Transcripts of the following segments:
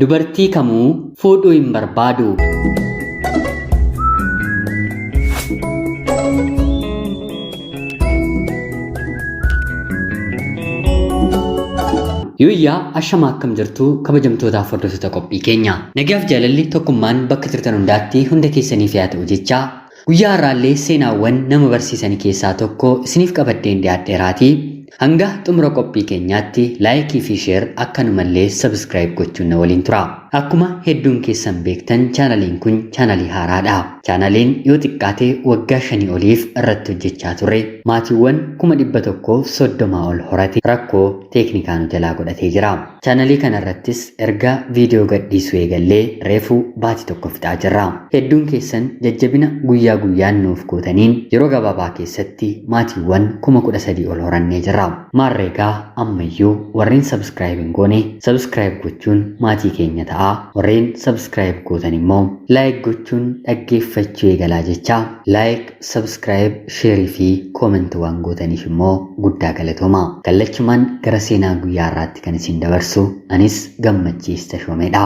Dubartii kamuu fuudhuu hin barbaadu. Yuuyyaa ashamaa akkam jirtu kabajamtootaaf hordoftoota qophii keenya. Nagaaf jaalalli tokkummaan bakka jirtan hundaatti hunda keessaniif yaa ta'u jechaa guyyaa har'aallee seenaawwan nama barsiisanii keessaa tokko isiniif qabadheen dhiyaadheeraatii hanga xumura qophii keenyaatti laayikii fi sheer akkanumallee sabskiraayib gochuun na waliin tura. Akkuma hedduun keessan beektan chaanaliin kun chaanalii haaraadha. Chaanaliin yoo xiqqaate waggaa 5 oliif irratti hojjechaa turre maatiiwwan 130,000 ol horate rakkoo teeknikaa nu jalaa godhatee jira. Chaanalii kanarrattis erga viidiyoo gadhiisuu eegallee reefuu baatii tokko fixaa jirra. Hedduun keessan jajjabina guyyaa guyyaan nuuf gootaniin yeroo gabaabaa keessatti maatiiwwan 13,000 ol horannee jirra. Maarreegaa ammayyuu warreen sabskiraayib hin goone sabskiraayib gochuun maatii keenya ta'a. Warreen sabskiraayib gootan immoo laayik gochuun dhaggeeffachuu eegalaa jechaa laayik, sabskiraayib, sheerii fi koomentii waan gootaniif immoo guddaa galatooma. Kallachumaan gara seenaa guyyaa har'aatti kan isin dabarsu anis Gammachiis Tashoomeedha.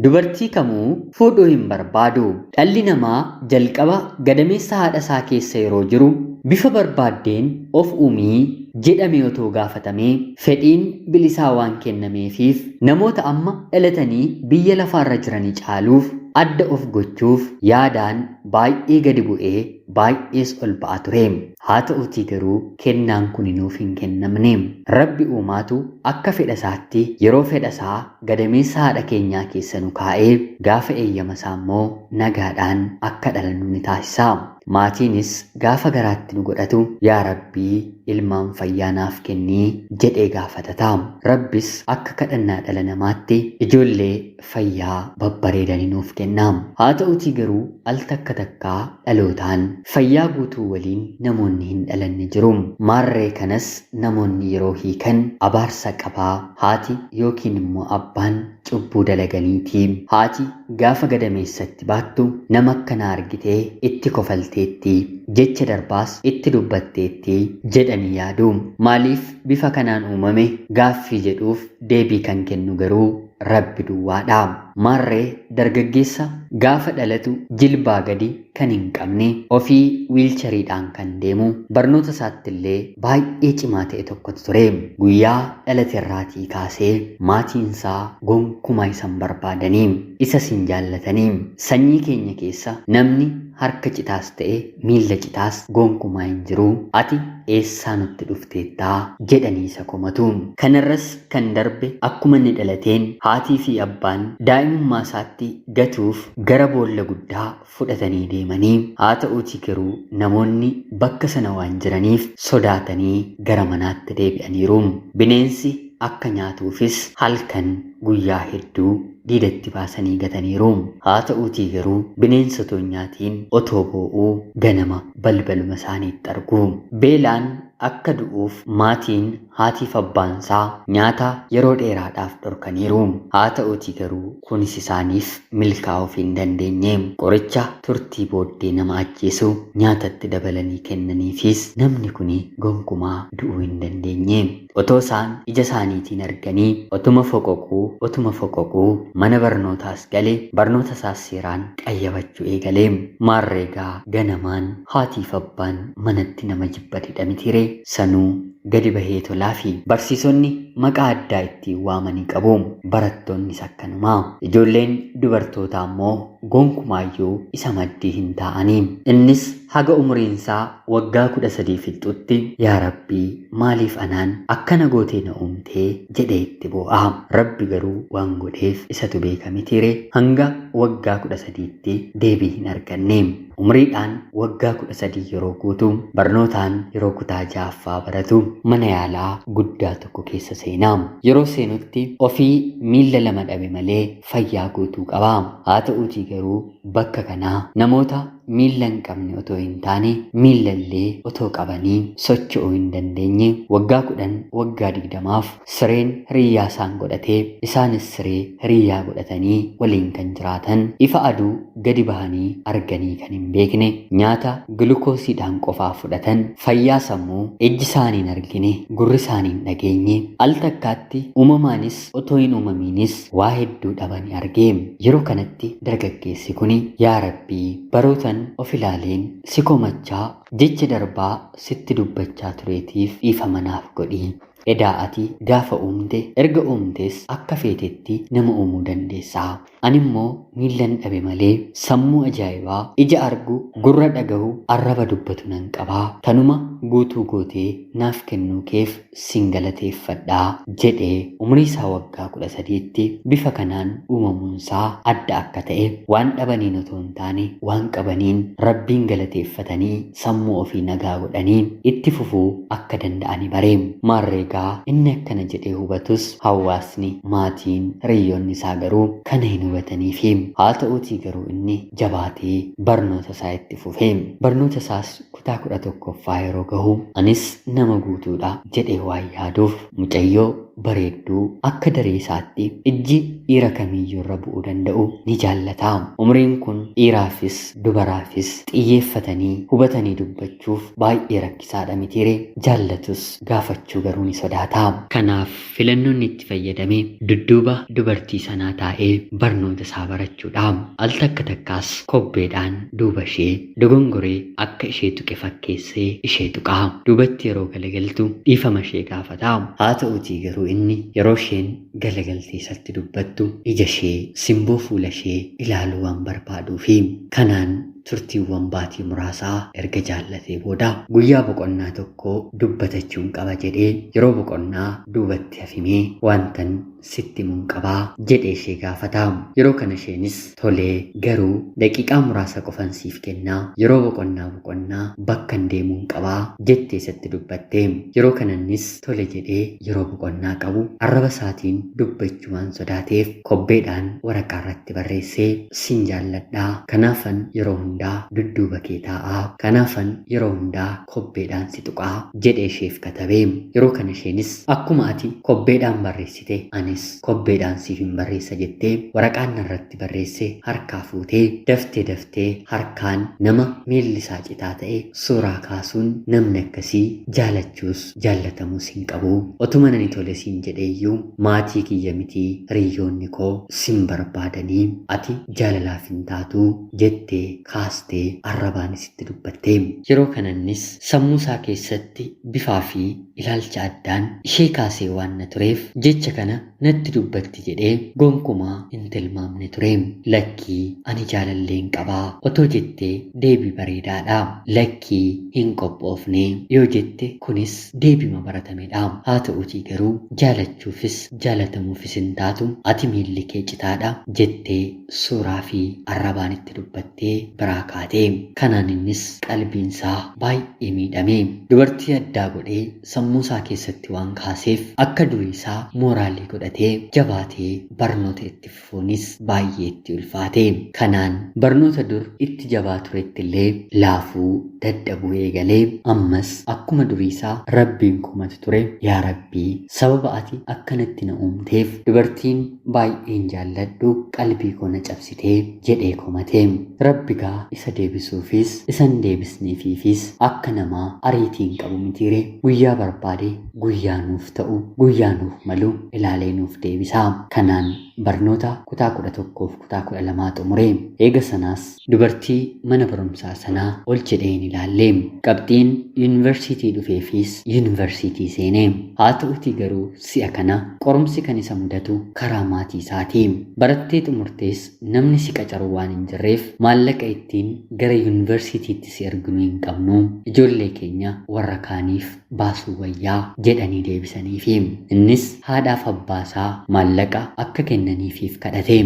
Dubartii kamuu fuudhuu hin barbaadu. Dhalli namaa jalqaba gadameessa haadha isaa keessa yeroo jiru bifa barbaaddeen of uumii jedhamee otoo gaafatamee fedhiin bilisaa waan kennameefiif namoota amma dhalatanii biyya lafaarra jiranii caaluuf adda of gochuuf yaadaan baay'ee gadi bu'ee baay'ees ol ba'a ture. Haa ta'uutii garuu kennaan kuni nuuf hin kennamne. Rabbi uumaatu akka fedha isaatti yeroo fedha isaa gadameessa haadha keenyaa keessa nu kaa'ee gaafa eeyyama isaa immoo nagaadhaan akka dhalannu ni taasisa. Maatiinis gaafa garaatti nu godhatu yaa Rabbii ilmaan fayyaa naaf kennii jedhee gaafatata. Rabbis akka kadhannaa dhala namaatti ijoollee fayyaa babbareedanii nuuf kenna. Haa ta'uutii garuu al takka takkaa dhalootaan fayyaa guutuu waliin namoonni hin dhalanne jiru. Maarree kanas namoonni yeroo hiikan abaarsa qabaa haati yookiin immoo abbaan cubbuu dalaganiiti. Haati gaafa gadameessatti baattu nama akkanaa argitee itti kofalteetti, jecha darbaas itti dubbatteetti jedhanii yaadu. Maaliif bifa kanaan uumame gaaffii jedhuuf deebii kan kennu garuu Rabbi duwwaadha. Maarree dargaggeessa gaafa dhalatu jilbaa gadi kan hin qabne ofii wiilchariidhaan kan deemu barnoota isaatti illee baay'ee cimaa ta'e tokkotu ture. Guyyaa dhalate irraatii kaasee maatiin isaa gonkumaa isa hin barbaadanii, isas hin jaallatanii. Sanyii keenya keessa namni harka citaas ta'e miilla citaas gonkumaa hin jiru. Ati eessaa nutti dhufteettaa jedhanii isa komatu. Kanarras kan darbe akkuma inni dhalateen haatii fi abbaan daa'imummaa isaatti gatuuf gara boolla guddaa fudhatanii deemanii haa ta'uutii garuu namoonni bakka sana waan jiraniif sodaatanii gara manaatti deebi'aniiru. Bineensi akka nyaatuufis halkan guyyaa hedduu diidatti baasanii gataniiru. Haa ta'uutii garuu bineensa otoo hin nyaatiin otoo boo'uu ganama balbaluma isaaniitti argu. Beelaan akka du'uuf maatiin haatiif abbaansaa nyaata yeroo dheeraadhaaf dhorkaniiru. Haa ta'uutii garuu kunis isaaniif milkaa'uuf hin dandeenye. Qoricha turtii booddee nama ajjeesu nyaatatti dabalanii kennaniifis namni kuni gonkumaa du'uu hin dandeenye. Otoo isaan ija isaaniitiin arganii otuma foqoquu otuma foqoquu mana barnootaas gale barnoota isaas seeraan qayyabachuu eegale. Maarreegaa ganamaan haatiif abbaan manatti nama jibba didha mitiiree sanuu gadi bahee tolaafi barsiisonni maqaa addaa ittiin waamanii qabu. Barattoonnis akkanuma. Ijoolleen dubartootaa immoo gonkumaayyuu isa maddii hin taa'anii. Innis haga umuriinsaa waggaa 13 fixxutti yaa Rabbii maaliif anaan akkana gootee na uumtee jedhee itti boo'a. Rabbi garuu waan godheef isatu beeka mitiiree hanga waggaa 13tti deebii hin arganne. Umriidhaan waggaa 13 yeroo guutu barnootaan yeroo kutaa 6ffaa baratu mana yaalaa guddaa tokko keessa seena. Yeroo seenutti ofii miilla lama dhabe malee fayyaa guutuu qaba. Haa ta'uutii garuu bakka kanaa namoota miilla hin qabne otoo hin taane miillallee otoo qabanii socho'uu hin dandeenye waggaa 10 waggaa 20f sireen hiriyyaa isaan godhatee isaanis siree hiriyyaa godhatanii waliin kan jiraatan ifa aduu gadi bahanii arganii kan hin beekne nyaata gilukoosiidhaan qofaa fudhatan fayyaa sammuu ijji isaanii hin argine gurri isaanii hin dhageenye al takkaatti uumamaanis otoo hin uumamiinis waa hedduu dhabanii argee. Yeroo kanatti dargaggeessi kun yaa Rabbii barootan of ilaaleen si komachaa jecha darbaa sitti dubbachaa tureetiif dhiifama naaf godhi. Edaa ati gaafa uumte erga uumtes akka feetetti nama uumuu dandeessaa. Ani immoo miillan dhabe malee sammuu ajaa'ibaa ija argu gurra dhagahu arraba dubbatu nan qabaa. Kanuma guutuu gootee naaf kennuu keef sin galateeffadhaa jedhee umrii isaa waggaa 13tti bifa kanaan uumamuunsaa adda akka ta'e waan dhabaniin otoo hin taane waan qabaniin Rabbiin galateeffatanii sammuu ofii nagaa godhanii itti fufuu akka danda'ani bare. Maarreegaa inni akkana jedhee hubatus hawaasni maatiin hiriyoonni isaa garuu kana hin hubataniifi haa ta'uutii garuu inni jabaatee barnoota isaa itti fufe. Barnoota isaas kutaa 11ffaa yeroo gahu anis nama guutuudha jedhee waan yaaduuf mucayyoo bareedduu akka daree isaatti ijji dhiira kamiiyyuu irra bu'uu danda'u ni jaallata. Umriin kun dhiiraafis dubaraafis xiyyeeffatanii hubatanii dubbachuuf baay'ee rakkisaadha mitiire jaallatus gaafachuu garuu ni sodaata. Kanaaf filannoon itti fayyadame dudduuba dubartii sanaa taa'ee barnoota isaa barachuudha. Al takka takkaas kobbeedhaan duuba ishee dogongoree akka ishee tuqe fakkeessee ishee tuqa. Duubatti yeroo galagaltu dhiifama ishee gaafata. Haa ta'uutii garuu inni yeroo isheen galagaltee isatti dubbattu ija ishee simboo fuula ishee ilaaluu waan barbaaduufi kanaan turtiiwwan baatii muraasaa erga jaallatee booda guyyaa boqonnaa tokko dubbatachuun qaba jedhee yeroo boqonnaa duubatti hafimee wantan sitti himuun qabaa jedhee ishee gaafata. Yeroo kana isheenis tolee garuu daqiiqaa muraasa qofan siif kennaa yeroo boqonnaa bakkan deemuun qabaa jettee isatti dubbatte. Yeroo kanannis tole jedhee yeroo boqonnaa qabu arraba isaatiin dubbachuu waan sodaateef kobbeedhaan waraqaa irratti barreessee sin jaalladhaa kanaafan yeroo hundaa dudduuba kee taa'aa kanaafan yeroo hundaa kobbeedhaan si tuqaa jedhee isheef katabe. Yeroo kana isheenis akkuma ati kobbeedhaan barreessite anis kobbeedhaan siif hin barreessa jettee waraqaan narratti barreesse harkaa fuutee daftee harkaan nama miilli isaa citaa ta'e suuraa kaasuun namni akkasii jaalachuus jaallatamuus hin qabu. Otuma nani tole siin jedheeyyuu maatii kiyya mitii hiriyoonni koo sin barbaadanii ati jaalalaaf hin taatu jettee kaastee arrabaan isitti dubbatte. Yeroo kanannis sammuu isaa keessatti bifaa fi ilaalcha addaan ishee kaasee waan na tureef jecha kana natti dubbatti jedhee gonkumaa hin tilmaamne ture. Lakkii ani jaalalleen qabaa otoo jettee deebii bareedaadha. Lakkii hin qophoofne yoo jette kunis deebima baratamedha. Haa ta'uutii garuu jaalachuufis jaalatamuufis hin taatu ati miilli kee citaadha jettee suuraa fi arrabaan itti dubbattee biraa kaate. Kanaan innis qalbiin isaa baay'ee miidhame. Dubartii addaa godhee sammuu isaa keessatti waan kaaseef akka durii isaa mooraalii godhatee jabaatee barnoota itti fufuunis baay'ee itti ulfaate. Kanaan barnoota dur itti jabaa turetti illee laafuu dadhabuu eegalee ammas akkuma durii isaa Rabbiin komatu ture. Yaa Rabbii sababa ati akkanatti na uumteef dubartiin baay'een jaalladhu qalbii koo na cabsitee jedhee komate. Rabbi gaa isa deebisuufis isan deebisneefiifis akka namaa ariitiin qabu mitiire guyyaa barbaade guyyaa nuuf ta'u guyyaa nuuf malu ilaalee nuuf deebisa. Kanaan barnoota kutaa 11 fi kutaa 12 xumure. Eega sanaas dubartii mana barumsaa sanaa ol jedhee hin ilaalle. Qabxiin yuunivarsiitii dhufeefis yuunivarsiitii seene. Haa ta'utii garuu si'a kana qorumsi kan isa mudatu karaa maatii isaati. Barattee xumurtees namni si qacaru waan hin jirreef maallaqa ittiin gara yuunivarsiitiitti si erginu hin qabnu. Ijoollee keenya warra kaaniif baasuu wayyaa jedhanii deebisaniifi. Innis haadhaaf abbaa isaa maallaqa akka kennaniifiif kadhate.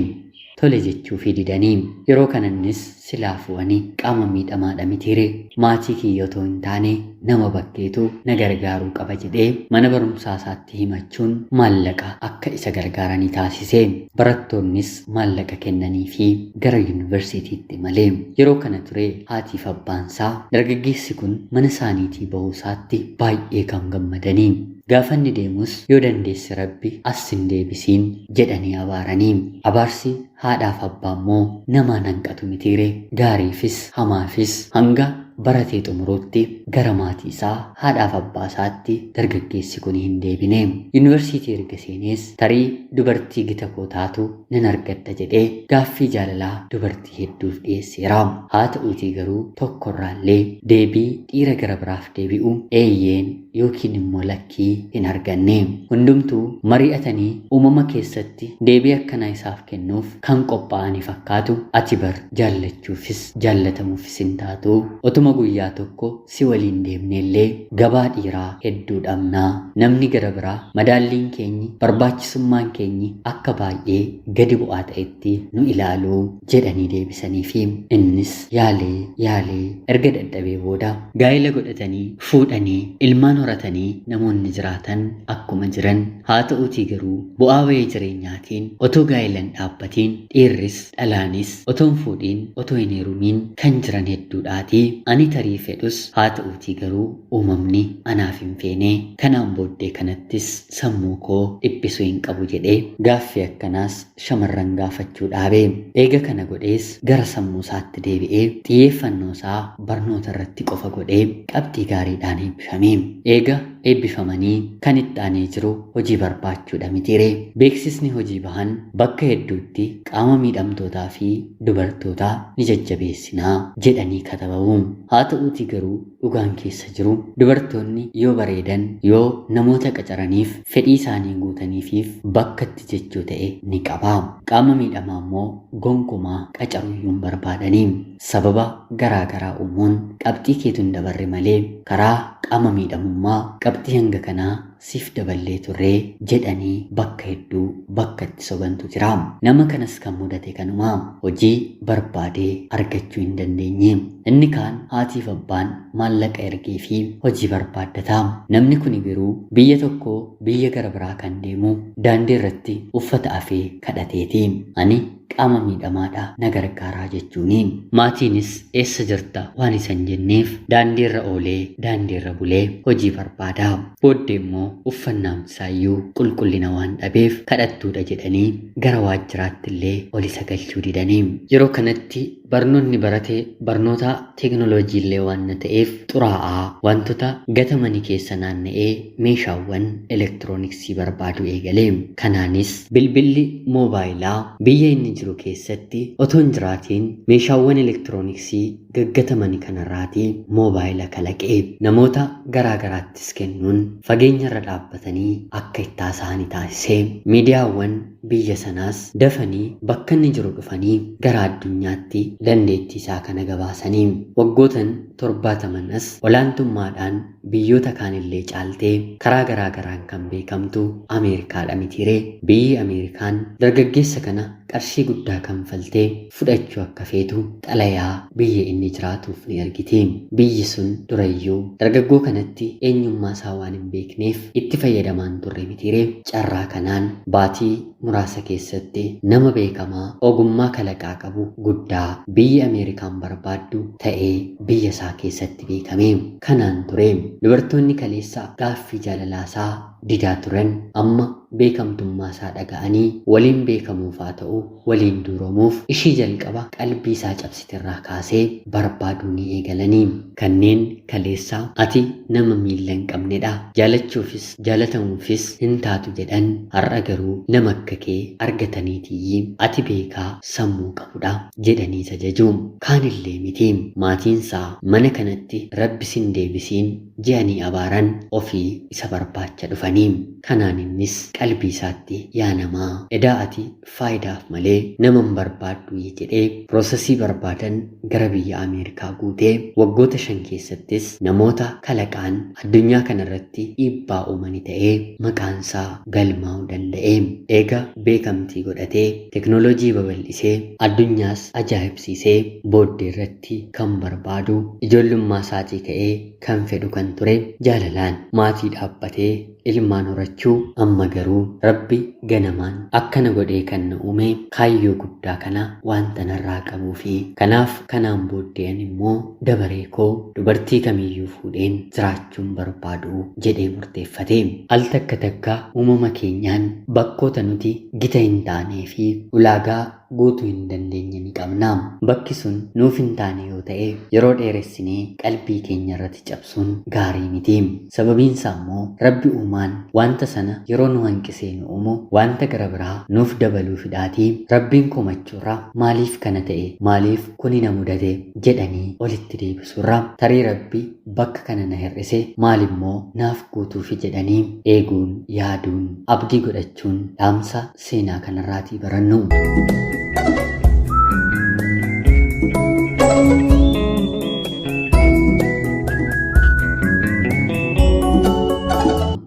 Tole jechuufii didanii. Yeroo kanannis silaafuu ani qaama miidhamaadha mitiire, maatii kiyya otoo hin taane nama bakkeetu na gargaaruu qaba jedhee mana barumsaa isaatti himachuun maallaqa akka isa gargaaranii taasise. Barattoonnis maallaqa kennanii fi gara yuunivarsiitiitti malee. Yeroo kana ture haatiif abbaansaa dargaggeessi kun mana isaaniitii bahuu isaatti baay'ee kan gammadanii. Gaafa inni deemus yoo dandeesse Rabbi as hin deebisiin jedhanii abaaranii. Abaarsi haadhaaf abbaa immoo namaan hanqatu mitiire, gaariifis hamaafis hanga baratee xumuruutti gara maatii isaa haadhaaf abbaa isaatti dargaggeessi kun hin deebine. Yuunivarsiitii erga seenees tarii dubartii gita koo taatu nan argadha jedhee gaaffii jaalalaa dubartii hedduuf dhiyeesseera. Haa ta'uutii garuu tokkorraallee deebii dhiira gara biraaf deebi'u eeyyeen yookiin immoo lakkii hin arganne. Hundumtuu mari'atanii uumama keessatti deebii akkanaa isaaf kennuuf kan qophaa'anii fakkaatu. Ati bar jaallachuufis jaallatamuufis hin taatu. Otuma guyyaa tokko si waliin deemnellee gabaa dhiiraa hedduu dhabnaa. Namni gara biraa madaalliin keenyi barbaachisummaan keenyi akka baay'ee gadi bu'aa ta'etti nu ilaaluu jedhanii deebisanii fi innis yaalee yaalee erga dadhabee booda gaa'ela godhatanii fuudhanii ilmaan horatanii namoonni jiraatan akkuma jiran, haa ta'uutii garuu bu'aa wayii jireenyaatiin otoo gaa'ela hin dhaabbatiin dhiirris dhalaanis otoo hin fuudhiin otoo hin heerumiin kan jiran hedduudhaatii. Ani tarii fedhus haa ta'uutii garuu uumamni anaaf hin feene, kanaan booddee kanattis sammuu koo dhiphisuu hin qabu jedhee gaaffii akkanaas shamarran gaafachuu dhaabe. Eega kana godhees gara sammuu isaatti deebi'ee xiyyeeffannoo isaa barnoota irratti qofa godhee qabxii gaariidhaan eebbifame. Eega eebbifamanii kan itti aanee jiru hojii barbaachuudha mitiire. Beeksisni hojii bahan bakka hedduutti qaama miidhamtootaa fi dubartootaa ni jajjabeessinaa jedhanii katabamu. Haa ta'uutii garuu dhugaan keessa jiru dubartoonni yoo bareedan yoo namoota qacaraniif fedhii isaanii guutaniifiif bakka itti jechuu ta'e ni qaba. Qaama miidhamaa immoo gonkumaa qacaruu hin barbaadanii. Sababa garaa garaa uumuun qabxii keetu hin dabarre malee karaa qaama miidhamummaa qabxii hanga kanaa siif daballee turree jedhanii bakka hedduu bakka itti sobantu jira. Nama kanas kan mudate kanuma hojii barbaadee argachuu hin dandeenye. Inni kaan haatiif abbaan maallaqa ergee fi hojii barbaaddata. Namni kun garuu biyya tokkoo biyya gara biraa kan deemu daandii irratti uffata afee kadhateeti. Ani qaama miidhamaadha na gargaaraa jechuuni. Maatiinis eessa jirta waan isan jenneef daandii irra oolee daandii irra bulee hojii barbaada. Booddee immoo uffannaan isaayyuu qulqullina waan dhabeef kadhattuudha jedhanii gara waajjiraatti illee ol isa galchuu didanii. Yeroo kanatti barnoonni barate barnoota teekinooloojii illee waan ta'eef xuraa'aa wantoota gatamanii keessa naanna'ee meeshaawwan elektirooniksii barbaadu eegale. Kanaanis bilbilli moobaayilaa biyya inni jiru keessatti otoo hin jiraatiin meeshaawwan elektirooniksii gaggatamanii kanarraatii moobaayila kalaqee namoota garaa garaattis kennuun fageenya irra dhaabbatanii akka itti haasa'anii taasisee miidiyaawwan biyya sanaas dafanii bakka inni jiru dhufanii gara addunyaatti dandeettii isaa kana gabaasanii waggootan 70 as olaantummaadhaan biyyoota kaanillee caaltee karaa garaa garaan kan beekamtu Ameerikaadha mitiiree. Biyyi Ameerikaan dargaggeessa kana qarshii guddaa kanfaltee fudhachuu akka feetu xalayaa biyya inni jiraatuuf ni ergiti. Biyyi sun durayyuu dargaggoo kanatti eenyummaa isaa waan hin beekneef itti fayyadamaan turre mitiiree. Carraa kanaan baatii muraasa keessatti nama beekamaa ogummaa kalaqaa qabu guddaa biyyi Ameerikaan barbaaddu ta'ee biyya isaa keessatti beekame. Kanaan ture dubartoonni kaleessa gaaffii jaalalaasaa didaa turan amma beekamtummaa isaa dhaga'anii waliin beekamuuf haa ta'u waliin duromuuf ishii jalqaba qalbii isaa cabsitirraa kaasee barbaaduu ni eegalanii. Kanneen kaleessa ati nama miilla hin qabnedha, jaalachuufis jaalatamuufis hin taatu jedhan har'a garuu nama akka kee argataniitiyyi ati beekaa sammuu qabudha jedhanii isa jaju. Kaanillee miti maatiinsaa mana kanatti rabbi sin deebisiin je'anii abaaran ofii isa barbaacha dhufanii. Kanaan innis Qalbii isaatti, yaa namaa, edaa ati faayidaaf malee nama hin barbaaddu jedhee piroosesii barbaadan gara biyya Ameerikaa guutee, waggoota 5 keessattis namoota kalaqaan addunyaa kanarratti dhiibbaa uumani ta'ee maqaansaa galmaa'uu danda'e. Eega beekamtii godhatee, teknooloojii babal'isee, addunyaas ajaa'ibsiisee booddee irratti kan barbaadu, ijoollummaa isaatii ka'ee kan fedhu kan ture, jaalalaan maatii dhaabbatee ilmaan horachuu, amma garuu Rabbi ganamaan akkana godhee kan na uume kaayyoo guddaa kana wanta narraa qabuu fi kanaaf kanaan booddeen immoo dabaree koo dubartii kamiyyuu fuudheen jiraachuun barbaadu jedhee murteeffate. Al takka takka uumama keenyaan bakkoota nuti gita hin taanee fi ulaagaa guutuu hin dandeenye ni qabna. Bakki sun nuuf hin taane yoo ta'e, yeroo dheeressinee qalbii keenya irratti cabsuun gaarii miti. Sababiin isaa immoo Rabbi uumaan wanta sana yeroo nu hanqisee nu uumu wanta gara biraa nuuf dabaluu fidhaatii, Rabbiin komachuurra, maaliif kana ta'e, maaliif kuni na mudate jedhanii olitti deebisuurra, tarii Rabbi bakka kana na hir'ise maal immoo naaf guutuufi jedhanii eeguun, yaaduun, abdii godhachuun dhaamsa seenaa kanarraatii barannu.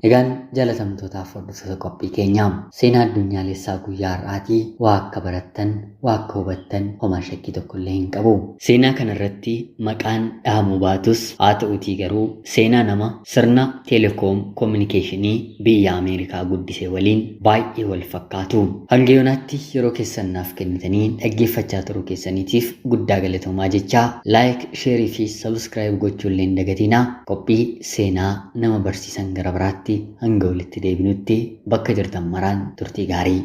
Egaan jaalatamtootaaf hordoftoota qophii keenyaa, seenaa addunyaalessaa guyyaa har'aatii waa akka barattan, waa akka hubattan homaa shakkii tokko illee hin qabu. Seenaa kanarratti maqaan dhahamuu baatus, haa ta'uutii garuu seenaa nama sirna teelekoom koominikeeshinii biyya Ameerikaa guddise waliin baay'ee wal fakkaatu. Hanga yoonaatti yeroo keessan naaf kennitanii dhaggeeffachaa turuu keessaniitiif guddaa galatoomaa jechaa, like, sheerii fi subscribe gochuu illee hin dagatinaa. Qophii seenaa nama barsiisan gara biraatti hanga walitti deebinutti bakka jirtan maraan turtii gaarii.